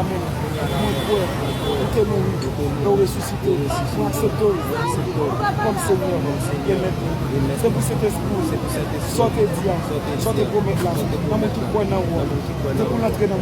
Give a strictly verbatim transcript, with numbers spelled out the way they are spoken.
Mwen kwè ou te mouri, e w resisite, mwen aksepte w kòm Senyè e Mèt mwen. Se pou Sentespri w, sa w te di a, sa w te pwomèt la, nan moun ki kwè nan ou an, se pou l antre nan